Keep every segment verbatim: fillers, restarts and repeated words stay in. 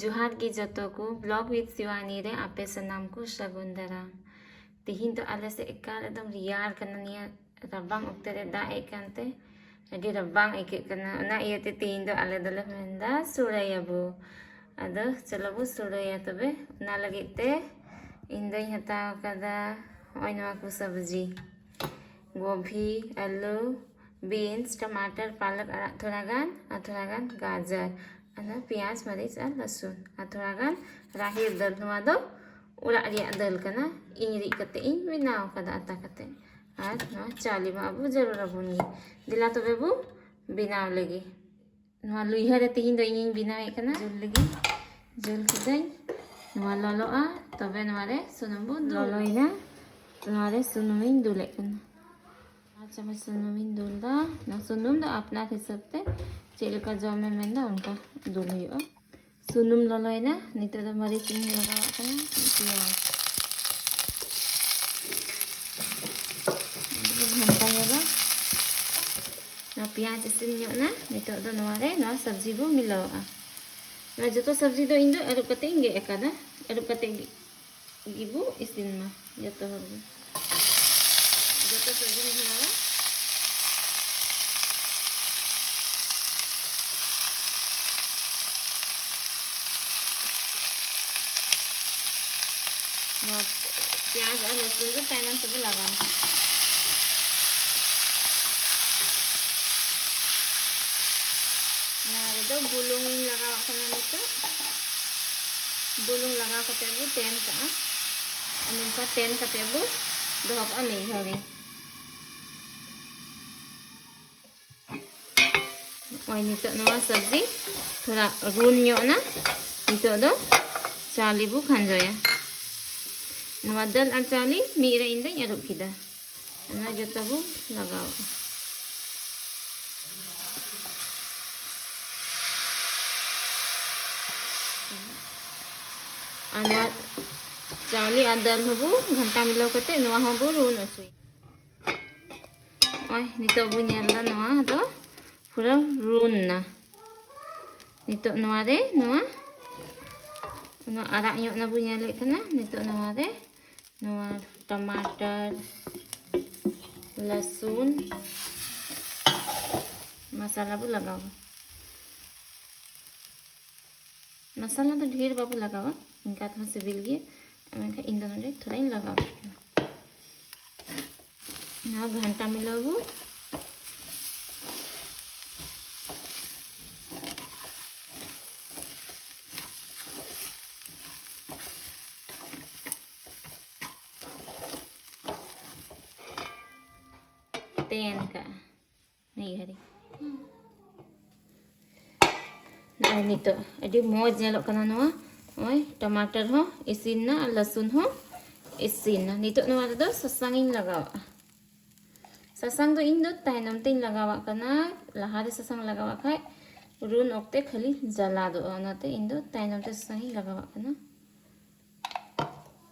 ᱡᱚᱦᱟᱨ ᱜᱮ ᱡᱚᱛᱚ ᱠᱚ, Vlog with Shivani ᱨᱮ ᱟᱯᱮ ᱥᱟᱱᱟᱢ ᱠᱚ ᱥᱟᱹᱜᱩᱱ ᱫᱟᱨᱟᱢ᱾ ᱛᱤᱦᱤᱧ ᱫᱚ ᱟᱞᱮ ᱥᱮᱫ ᱮᱠᱟᱞ ᱮᱠᱫᱚᱢ ᱨᱮᱭᱟᱲ ᱠᱟᱱᱟ, ᱱᱤᱭᱟᱹ ᱨᱟᱵᱟᱝ ᱚᱠᱛᱮ ᱨᱮ ᱫᱟᱜ ᱮᱫ ᱠᱟᱱᱛᱮ ᱟᱹᱰᱤ ᱨᱟᱵᱟᱝ ᱟᱹᱭᱠᱟᱹᱜ ᱠᱟᱱᱟ᱾ ᱚᱱᱟ ᱤᱭᱟᱹᱛᱮ ᱛᱤᱦᱤᱧ ᱫᱚ ᱟᱞᱮ ᱫᱚᱞᱮ ᱢᱮᱱᱫᱟ ᱥᱩᱲᱟᱹᱭᱟᱵᱚ᱾ ᱟᱫᱚ ᱪᱚᱞᱚ ᱵᱚ ᱥᱩᱲᱟᱹᱭᱟ ᱛᱚᱵᱮ᱾ ᱚᱱᱟ ᱞᱟᱹᱜᱤᱫ ᱛᱮ ᱤᱧ ᱫᱚᱧ ᱦᱟᱛᱟᱣ ᱠᱟᱫᱟ ᱱᱚᱜᱼᱚᱭ ᱱᱚᱣᱟ ᱠᱚ ᱥᱚᱵᱽᱡᱤ, ᱜᱳᱵᱷᱤ, ᱟᱹᱞᱩ, beans, ᱴᱟᱢᱟᱴᱟᱨ, ᱯᱟᱞᱚᱠ ᱟᱲᱟᱜ ᱛᱷᱚᱲᱟ ᱜᱟᱱ ᱟᱨ ᱛᱷᱚᱲᱟ ᱜᱟᱱ ᱜᱟᱡᱚᱨ, ᱟᱨ ᱯᱮᱸᱭᱟᱡᱽ, ᱢᱟᱹᱨᱤᱪ ᱟᱨ ᱨᱟᱹᱥᱩᱱ ᱟᱨ ᱛᱷᱚᱲᱟ ᱜᱟᱱ ᱨᱟᱦᱮᱲ ᱫᱟᱹᱞ᱾ ᱱᱚᱣᱟ ᱫᱚ ᱚᱲᱟᱜ ᱨᱮᱭᱟᱜ ᱫᱟᱹᱞ ᱠᱟᱱᱟ, ᱤᱧ ᱨᱤᱫ ᱠᱟᱛᱮ ᱤᱧ ᱵᱮᱱᱟᱣ ᱠᱟᱫᱟ ᱟᱛᱟ ᱠᱟᱛᱮ᱾ ᱟᱨ ᱱᱚᱣᱟ ᱪᱟᱣᱞᱮ ᱢᱟ ᱟᱵᱚ ᱡᱟᱹᱨᱩᱲ ᱟᱵᱚᱱ ᱜᱮ᱾ ᱫᱮᱞᱟ ᱛᱚᱵᱮ ᱵᱚ ᱵᱮᱱᱟᱣ ᱞᱮᱜᱮ᱾ ᱱᱚᱣᱟ ᱞᱩᱭᱦᱟᱹ ᱨᱮ ᱛᱤᱦᱤᱧ ᱫᱚ ᱤᱧᱤᱧ ᱵᱮᱱᱟᱣᱮᱫ ᱠᱟᱱᱟ᱾ ᱡᱩᱞ ᱞᱟᱹᱜᱤᱫ ᱡᱩᱞ ᱠᱤᱫᱟᱹᱧ᱾ ᱱᱚᱣᱟ ᱞᱚᱞᱚᱜᱼᱟ, ᱛᱚᱵᱮ ᱱᱚᱣᱟ ᱨᱮ ᱥᱩᱱᱩᱢ ᱵᱚ ᱫᱩᱞ᱾ ᱞᱚᱞᱚᱭᱮᱱᱟ, ᱱᱚᱣᱟ ᱨᱮ ᱥᱩᱱᱩᱢᱤᱧ ᱫᱩᱞᱮᱫ ᱠᱟᱱᱟ᱾ ᱟᱨ ᱪᱟᱢᱚᱪ ᱥᱩᱱᱩᱢᱤᱧ ᱫᱩᱞ ᱫᱟ᱾ ᱱᱚᱣᱟ ᱥᱩᱱᱩᱢ ᱫᱚ ᱟᱯᱱᱟᱨ ᱦᱤᱥᱟᱹᱵ ᱛᱮ ᱪᱮᱫ ᱞᱮᱠᱟ ᱡᱚᱢᱮᱢ ᱢᱮᱱᱫᱟ ᱚᱱᱠᱟ ᱫᱩᱞ ᱦᱩᱭᱩᱜᱼᱟ᱾ ᱥᱩᱱᱩᱢ ᱞᱚᱞᱚᱭᱮᱱᱟ, ᱱᱤᱛᱚᱜ ᱫᱚ ᱢᱟᱹᱨᱤᱪ ᱤᱧ ᱞᱟᱜᱟᱣᱟᱜ ᱠᱟᱱᱟ, ᱯᱮᱸᱭᱟᱡᱽ᱾ ᱜᱷᱟᱱᱴᱟ ᱧᱚᱜᱟ᱾ ᱱᱚᱣᱟ ᱯᱮᱸᱭᱟᱡᱽ ᱤᱥᱤᱱ ᱧᱚᱜ ᱱᱟ, ᱱᱤᱛᱚᱜ ᱫᱚ ᱱᱚᱣᱟ ᱨᱮ ᱱᱚᱣᱟ ᱥᱚᱵᱽᱡᱤ ᱵᱚ ᱢᱤᱞᱟᱹᱣᱟᱜᱼᱟ᱾ ᱱᱚᱣᱟ ᱡᱚᱛᱚ ᱥᱚᱵᱽᱡᱤ ᱫᱚ ᱤᱧ ᱫᱚ ᱟᱹᱨᱩᱵ ᱠᱟᱛᱮ ᱤᱧ ᱜᱮᱫ ᱟᱠᱟᱫᱟ, ᱟᱹᱨᱩᱵ ᱠᱟᱛᱮ ᱜᱮ ᱜᱮᱵᱚ ᱤᱥᱤᱱ ᱢᱟ ᱡᱚᱛᱚ ᱦᱚᱲ ᱜᱮ᱾ ᱡᱚᱛᱚ ᱥᱚᱵᱽᱡᱤ ᱵᱚᱱ ᱵᱷᱚᱨᱟᱣᱟ᱾ ᱱᱚᱣᱟ ᱯᱮᱸᱭᱟᱡᱽ ᱟᱨ ᱨᱟᱹᱥᱩᱱ ᱫᱚ ᱛᱟᱭᱱᱚᱢ ᱛᱮᱵᱚ ᱞᱟᱜᱟᱣᱟ᱾ ᱱᱚᱣᱟ ᱨᱮᱫᱚ ᱵᱩᱞᱩᱝ ᱤᱧ ᱞᱟᱜᱟᱣᱟᱜ ᱠᱟᱱᱟ ᱱᱤᱛᱚᱜ᱾ ᱵᱩᱞᱩᱝ ᱞᱟᱜᱟᱣ ᱠᱟᱛᱮ ᱵᱚ ᱛᱮᱱ ᱠᱟᱜᱼᱟ᱾ ᱟᱨ ᱱᱚᱝᱠᱟ ᱛᱮᱱ ᱠᱟᱛᱮ ᱵᱚ ᱫᱚᱦᱚ ᱠᱟᱜᱼᱟ ᱢᱤᱫ ᱜᱷᱟᱹᱲᱤ᱾ ᱱᱚᱜᱼᱚᱭ ᱱᱤᱛᱚᱜ ᱱᱚᱣᱟ ᱥᱚᱵᱽᱡᱤ ᱛᱷᱚᱲᱟ ᱨᱩᱱ ᱧᱚᱜ ᱮᱱᱟ, ᱱᱤᱛᱚᱜ ᱫᱚ ᱪᱟᱣᱞᱮ ᱵᱚ ᱠᱷᱟᱸᱡᱚᱭᱟ᱾ ᱱᱚᱣᱟ ᱫᱟᱹᱞ ᱟᱨ ᱪᱟᱣᱞᱮ ᱢᱤᱫ ᱨᱮ ᱤᱧ ᱫᱚᱧ ᱟᱹᱨᱩᱵ ᱠᱮᱫᱟ᱾ ᱚᱱᱟ ᱡᱚᱛᱚ ᱵᱚ ᱞᱟᱜᱟᱣᱟᱜᱼᱟ᱾ ᱟᱨ ᱱᱚᱣᱟ ᱪᱟᱣᱞᱮ ᱟᱨ ᱫᱟᱹᱞ ᱦᱚᱸᱵᱚ ᱜᱷᱟᱱᱴᱟ ᱢᱤᱞᱟᱹᱣ ᱠᱟᱛᱮ ᱱᱚᱣᱟ ᱦᱚᱸᱵᱚ ᱨᱩᱱ ᱦᱚᱪᱚᱭᱟ᱾ ᱱᱚᱜᱼᱚᱭ ᱱᱤᱛᱚᱜ ᱵᱚ ᱧᱮᱞ ᱮᱫᱟ, ᱱᱚᱣᱟ ᱫᱚ ᱯᱩᱨᱟᱹ ᱨᱩᱱ ᱱᱟ᱾ ᱱᱤᱛᱚᱜ ᱱᱚᱣᱟ ᱨᱮ ᱱᱚᱣᱟ ᱚᱱᱟ ᱟᱨᱟᱜ ᱧᱚᱜ ᱚᱱᱟ ᱵᱚᱱ ᱧᱮᱞᱮᱫ ᱠᱟᱱᱟ᱾ ᱱᱤᱛᱚᱜ ᱱᱚᱣᱟ ᱨᱮ ᱱᱚᱣᱟ ᱴᱟᱢᱟᱴᱟᱨ, ᱞᱟᱹᱥᱩᱱ, ᱢᱟᱥᱟᱞᱟ ᱵᱚ ᱞᱟᱜᱟᱣᱟ᱾ ᱢᱟᱥᱟᱞᱟ ᱫᱚ ᱰᱷᱮᱨ ᱵᱟᱵᱚ ᱞᱟᱜᱟᱣᱟ, ᱤᱱᱠᱟ ᱛᱮᱦᱚᱸ ᱥᱤᱵᱤᱞ ᱜᱮᱭᱟ, ᱢᱮᱱᱠᱷᱟᱱ ᱤᱧ ᱫᱚ ᱱᱚᱰᱮ ᱛᱷᱚᱲᱟᱧ ᱞᱟᱜᱟᱣᱟ᱾ ᱱᱚᱣᱟ ᱜᱷᱟᱱᱴᱟ ᱢᱤᱞᱟᱹᱣ ᱵᱚ᱾ ᱛᱮᱱ ᱠᱟᱜᱼᱟ ᱢᱤᱫ ᱜᱷᱟᱹᱲᱤ᱾ ᱟᱨ ᱱᱤᱛᱚᱜ ᱟᱹᱰᱤ ᱢᱚᱡᱽ ᱧᱮᱞᱚᱜ ᱠᱟᱱᱟ ᱱᱚᱣᱟ᱾ ᱱᱚᱜᱼᱚᱭ ᱴᱟᱢᱟᱴᱟᱨ ᱦᱚᱸ ᱤᱥᱤᱱ ᱮᱱᱟ ᱟᱨ ᱞᱟᱹᱥᱩᱱ ᱦᱚᱸ ᱤᱥᱤᱱ ᱮᱱᱟ᱾ ᱱᱤᱛᱚᱜ ᱱᱚᱣᱟ ᱨᱮᱫᱚ ᱥᱟᱥᱟᱝ ᱤᱧ ᱞᱟᱜᱟᱣᱟᱜᱼᱟ᱾ ᱥᱟᱥᱟᱝ ᱫᱚ ᱤᱧ ᱫᱚ ᱛᱟᱭᱱᱚᱢ ᱛᱤᱧ ᱞᱟᱜᱟᱣᱟᱜ ᱠᱟᱱᱟ᱾ ᱞᱟᱦᱟ ᱨᱮ ᱥᱟᱥᱟᱝ ᱞᱟᱜᱟᱣᱟᱜ ᱠᱷᱟᱡ ᱨᱩᱱ ᱚᱠᱛᱮ ᱠᱷᱟᱹᱞᱤ ᱡᱟᱞᱟᱫᱚᱜᱼᱟ, ᱚᱱᱟᱛᱮ ᱤᱧ ᱫᱚ ᱛᱟᱭᱱᱚᱢ ᱛᱮ ᱥᱟᱥᱟᱝ ᱤᱧ ᱞᱟᱜᱟᱣᱟᱜ ᱠᱟᱱᱟ᱾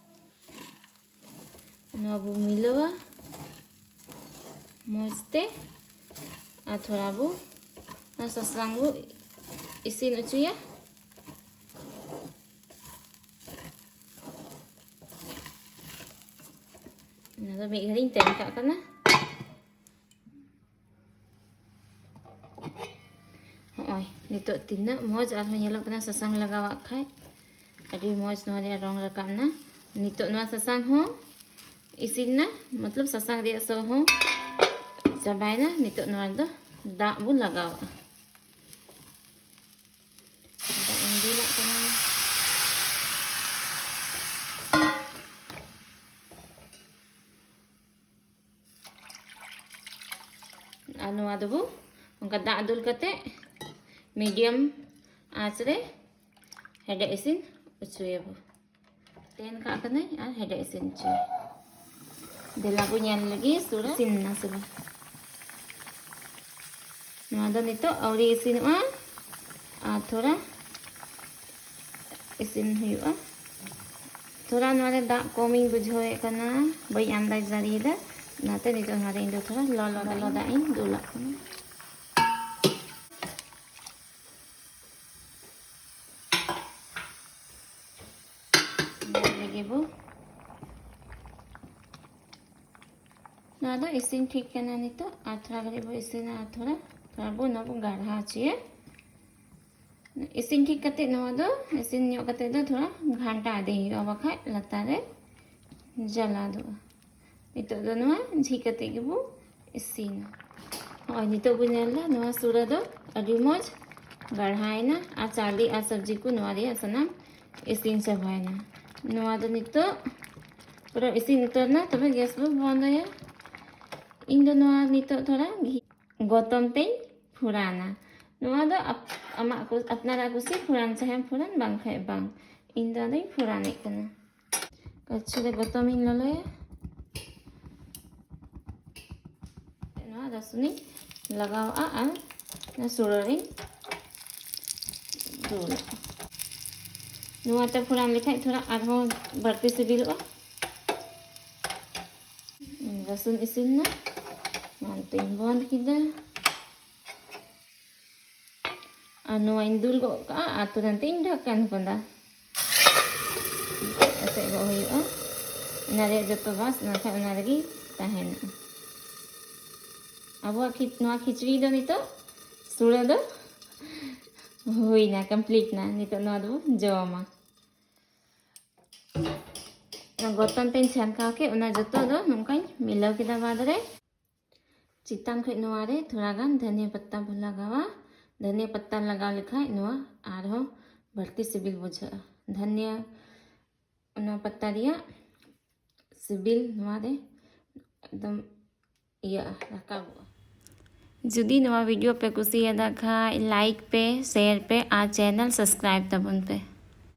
ᱱᱚᱣᱟ ᱵᱚ ᱢᱤᱞᱟᱹᱣᱟ ᱢᱚᱡᱽ ᱛᱮ ᱟᱨ ᱛᱷᱚᱲᱟ ᱵᱚ ᱚᱱᱟ ᱥᱟᱥᱟᱝ ᱵᱚ ᱤᱥᱤᱱ ᱦᱚᱪᱚᱭᱟ᱾ ᱚᱱᱟ ᱫᱚ ᱢᱤᱫ ᱜᱷᱟᱹᱲᱤᱡ ᱤᱧ ᱛᱮᱱ ᱠᱟᱜ ᱠᱟᱱᱟ᱾ ᱦᱚᱸᱜᱼᱚᱭ ᱱᱤᱛᱚᱜ ᱛᱤᱱᱟᱹᱜ ᱢᱚᱡᱽ ᱟᱨᱦᱚᱸ ᱧᱮᱞᱚᱜ ᱠᱟᱱᱟ ᱥᱟᱥᱟᱝ ᱞᱟᱜᱟᱣᱟᱜ ᱠᱷᱟᱡ᱾ ᱟᱹᱰᱤ ᱢᱚᱡᱽ ᱱᱚᱣᱟ ᱨᱮᱭᱟᱜ ᱨᱚᱝ ᱨᱟᱠᱟᱵ ᱮᱱᱟ᱾ ᱱᱤᱛᱚᱜ ᱱᱚᱣᱟ ᱥᱟᱥᱟᱝ ᱦᱚᱸ ᱤᱥᱤᱱ ᱮᱱᱟ, ᱢᱚᱛᱞᱚᱵ ᱥᱟᱥᱟᱝ ᱨᱮᱭᱟᱜ ᱥᱚ ᱦᱚᱸ ᱪᱟᱵᱟᱭᱮᱱᱟ᱾ ᱱᱤᱛᱚᱜ ᱱᱚᱣᱟ ᱨᱮᱫᱚ ᱫᱟᱜ ᱵᱚᱱ ᱞᱟᱜᱟᱣᱟᱜᱼᱟ᱾ ᱫᱟᱜ ᱤᱧ ᱫᱩᱞᱟᱜ ᱠᱟᱱᱟ᱾ ᱟᱨ ᱱᱚᱣᱟ ᱫᱚᱵᱚ ᱚᱱᱠᱟ ᱫᱟᱜ ᱫᱩᱞ ᱠᱟᱛᱮ ᱢᱤᱰᱤᱭᱟᱢ ᱟᱸᱪ ᱨᱮ ᱦᱮᱰᱮᱡ ᱤᱥᱤᱱ ᱦᱚᱪᱚᱭᱟᱵᱚ᱾ ᱛᱮᱱ ᱠᱟᱜ ᱠᱟᱹᱱᱟᱹᱧ ᱟᱨ ᱦᱮᱰᱮᱡ ᱤᱥᱤᱱ ᱦᱚᱪᱚᱭᱟ᱾ ᱫᱮᱞᱟ ᱵᱚ ᱧᱮᱞ ᱞᱮᱜᱮ ᱥᱩᱨ ᱨᱮ ᱤᱥᱤᱱ ᱮᱱᱟ ᱥᱮ ᱵᱟᱝ᱾ ᱱᱚᱣᱟ ᱫᱚ ᱱᱤᱛᱚᱜ ᱟᱹᱣᱨᱤ ᱤᱥᱤᱱᱚᱜᱼᱟ, ᱟᱨ ᱛᱷᱚᱲᱟ ᱤᱥᱤᱱ ᱦᱩᱭᱩᱜᱼᱟ᱾ ᱛᱷᱚᱲᱟ ᱱᱚᱣᱟ ᱨᱮ ᱫᱟᱜ ᱠᱚᱢᱤᱧ ᱵᱩᱡᱷᱟᱹᱣᱮᱫ ᱠᱟᱱᱟ, ᱵᱟᱹᱧ ᱟᱱᱫᱟᱡᱽ ᱫᱟᱲᱮᱭᱟᱫᱟ, ᱚᱱᱟᱛᱮ ᱱᱤᱛᱚᱜ ᱱᱚᱣᱟ ᱨᱮ ᱤᱧ ᱫᱚ ᱛᱷᱚᱲᱟ ᱞᱚᱞᱚ ᱞᱚᱞᱚ ᱫᱟᱜ ᱤᱧ ᱫᱩᱞᱟᱜ ᱠᱟᱱᱟ᱾ ᱜᱮᱵᱚ ᱱᱚᱣᱟ ᱫᱚ ᱤᱥᱤᱱ ᱴᱷᱤᱠ ᱠᱟᱱᱟ ᱱᱤᱛᱚᱜ᱾ ᱟᱨ ᱛᱷᱚᱲᱟ ᱜᱷᱟᱹᱲᱤᱡ ᱵᱚ ᱤᱥᱤᱱᱟ, ᱟᱨ ᱛᱷᱚᱲᱟ ᱛᱷᱚᱲᱟ ᱵᱚ ᱱᱚᱣᱟ ᱵᱚ ᱜᱟᱲᱦᱟ ᱦᱚᱪᱚᱭᱟ᱾ ᱤᱥᱤᱱ ᱴᱷᱤᱠ ᱠᱟᱛᱮ ᱱᱚᱣᱟ ᱫᱚ ᱤᱥᱤᱱ ᱧᱚᱜ ᱠᱟᱛᱮ ᱫᱚ ᱛᱷᱚᱲᱟ ᱜᱷᱟᱱᱴᱟ ᱟᱫᱮ ᱦᱩᱭᱩᱜᱼᱟ, ᱵᱟᱠᱷᱟᱡ ᱞᱟᱛᱟᱨ ᱨᱮ ᱡᱟᱞᱟᱫᱚᱜᱼᱟ᱾ ᱱᱤᱛᱚᱜ ᱫᱚ ᱱᱚᱣᱟ ᱡᱷᱤᱡ ᱠᱟᱛᱮ ᱜᱮᱵᱚ ᱤᱥᱤᱱᱟ᱾ ᱱᱚᱜᱼᱚᱭ ᱱᱤᱛᱚᱜ ᱵᱚ ᱧᱮᱞ ᱮᱫᱟ, ᱱᱚᱣᱟ ᱥᱩᱨᱟ ᱫᱚ ᱟᱹᱰᱤ ᱢᱚᱡᱽ ᱜᱟᱲᱦᱟᱭᱮᱱᱟ ᱟᱨ ᱪᱟᱣᱞᱮ ᱟᱨ ᱥᱚᱵᱽᱡᱤ ᱠᱚ ᱱᱚᱣᱟ ᱨᱮᱭᱟᱜ ᱥᱟᱱᱟᱢ ᱤᱥᱤᱱ ᱪᱟᱵᱟᱭᱮᱱᱟ᱾ ᱱᱚᱣᱟ ᱫᱚ ᱱᱤᱛᱚᱜ ᱯᱩᱨᱟᱹ ᱤᱥᱤᱱ ᱩᱛᱟᱹᱨ ᱮᱱᱟ᱾ ᱛᱚᱵᱮ ᱜᱮᱥ ᱵᱚ ᱵᱚᱱᱫᱚᱭᱟ᱾ ᱤᱧ ᱫᱚ ᱱᱚᱣᱟ ᱱᱤᱛᱚᱜ ᱛᱷᱚᱲᱟ ᱜᱷᱤ ᱜᱚᱛᱚᱢ ᱛᱮᱧ ᱯᱷᱩᱲᱟᱱᱟ᱾ ᱱᱚᱣᱟ ᱫᱚ ᱟᱯ- ᱟᱢᱟᱜ ᱠᱩ- ᱟᱯᱱᱟᱨᱟᱜ ᱠᱩᱥᱤ, ᱯᱷᱩᱲᱟᱱ ᱪᱟᱦᱮᱢ ᱯᱷᱩᱲᱟᱱ, ᱵᱟᱝᱠᱷᱟᱡ ᱵᱟᱝ᱾ ᱤᱧ ᱫᱚ ᱟᱫᱚᱧ ᱯᱷᱩᱲᱟᱱᱮᱫ ᱠᱟᱱᱟ᱾ ᱠᱟᱹᱪᱷᱩ ᱨᱮ ᱜᱚᱛᱚᱢᱤᱧ ᱞᱚᱞᱚᱭᱟ᱾ ᱱᱚᱣᱟ ᱨᱟᱹᱥᱩᱱᱤᱧ ᱞᱟᱜᱟᱣᱟᱜᱼᱟ ᱟᱨ ᱱᱚᱣᱟ ᱥᱩᱲᱟᱹ ᱨᱤᱧ ᱫᱩᱞᱟᱜᱼᱟ᱾ ᱱᱚᱣᱟᱛᱮ ᱯᱷᱩᱲᱟᱱ ᱞᱮᱠᱷᱟᱡ ᱛᱷᱚᱲᱟ ᱟᱨᱦᱚᱸ ᱵᱟᱹᱲᱛᱤ ᱥᱤᱵᱤᱞᱚᱜᱼᱟ᱾ ᱨᱟᱹᱥᱩᱱ ᱤᱥᱤᱱ ᱮᱱᱟ, ᱱᱚᱣᱟ ᱱᱤᱛᱚᱜ ᱤᱧ ᱵᱚᱱᱫ ᱠᱮᱫᱟ᱾ ᱟᱨ ᱱᱚᱣᱟᱧ ᱫᱩᱞ ᱜᱚᱫ ᱠᱟᱜᱼᱟ ᱟᱨ ᱛᱩᱨᱟᱹᱱᱛ ᱤᱧ ᱰᱷᱟᱠᱟᱱ ᱠᱟᱫᱟ᱾ ᱮᱥᱮᱫ ᱜᱚᱫ ᱦᱩᱭᱩᱜᱼᱟ, ᱚᱱᱟ ᱨᱮᱭᱟᱜ ᱡᱚᱛᱚ ᱵᱟᱥ ᱚᱱᱟ ᱠᱷᱟᱱ ᱚᱱᱟ ᱨᱮᱜᱮ ᱛᱟᱦᱮᱱᱟ᱾ ᱟᱵᱚᱣᱟᱜ ᱠᱷᱤᱪ- ᱱᱚᱣᱟ ᱠᱷᱤᱪᱲᱤ ᱫᱚ ᱱᱤᱛᱚᱜ ᱥᱩᱲᱟᱹ ᱫᱚ ᱦᱩᱭᱱᱟ, ᱠᱚᱢᱯᱞᱤᱴ ᱱᱟ᱾ ᱱᱤᱛᱚᱜ ᱱᱚᱣᱟ ᱫᱚᱵᱚ ᱡᱚᱢᱟ᱾ ᱚᱱᱟ ᱜᱚᱛᱚᱢ ᱛᱮᱧ ᱪᱷᱟᱱᱠᱟᱣ ᱠᱮᱫ, ᱚᱱᱟ ᱡᱚᱛᱚ ᱫᱚ ᱱᱚᱝᱠᱟᱧ ᱢᱤᱞᱟᱹᱣ ᱠᱮᱫᱟ ᱵᱟᱫ ᱨᱮ᱾ ᱪᱮᱛᱟᱱ ᱠᱷᱚᱱ ᱱᱚᱣᱟ ᱨᱮ ᱛᱷᱚᱲᱟ ᱜᱟᱱ ᱫᱷᱟᱹᱱᱤᱭᱟᱹ ᱯᱟᱛᱟ ᱵᱚ ᱞᱟᱜᱟᱣᱟ᱾ ᱫᱷᱟᱹᱱᱤᱭᱟᱹ ᱯᱟᱛᱟ ᱞᱟᱜᱟᱣ ᱞᱮᱠᱷᱟᱡ ᱱᱚᱣᱟ ᱟᱨᱦᱚᱸ ᱵᱟᱹᱲᱛᱤ ᱥᱤᱵᱤᱞ ᱵᱩᱡᱷᱟᱹᱜᱼᱟ᱾ ᱫᱷᱟᱹᱱᱤᱭᱟᱹ, ᱚᱱᱟ ᱯᱟᱛᱟ ᱨᱮᱭᱟᱜ ᱥᱤᱵᱤᱞ ᱱᱚᱣᱟ ᱨᱮ ᱮᱠᱫᱚᱢ ᱤᱭᱟᱹᱜᱼᱟ, ᱨᱟᱠᱟᱵᱚᱜᱼᱟ᱾ ᱡᱩᱫᱤ ᱱᱚᱣᱟ ᱵᱷᱤᱰᱤᱭᱳ ᱯᱮ ᱠᱩᱥᱤᱭᱟᱫᱟ ᱠᱷᱟᱡ, ᱞᱟᱭᱤᱠ ᱯᱮ, ᱥᱮᱭᱟᱨ ᱯᱮ ᱟᱨ ᱪᱮᱱᱮᱞ ᱥᱟᱵᱥᱠᱨᱟᱭᱤᱵ ᱛᱟᱵᱚᱱ ᱯᱮ᱾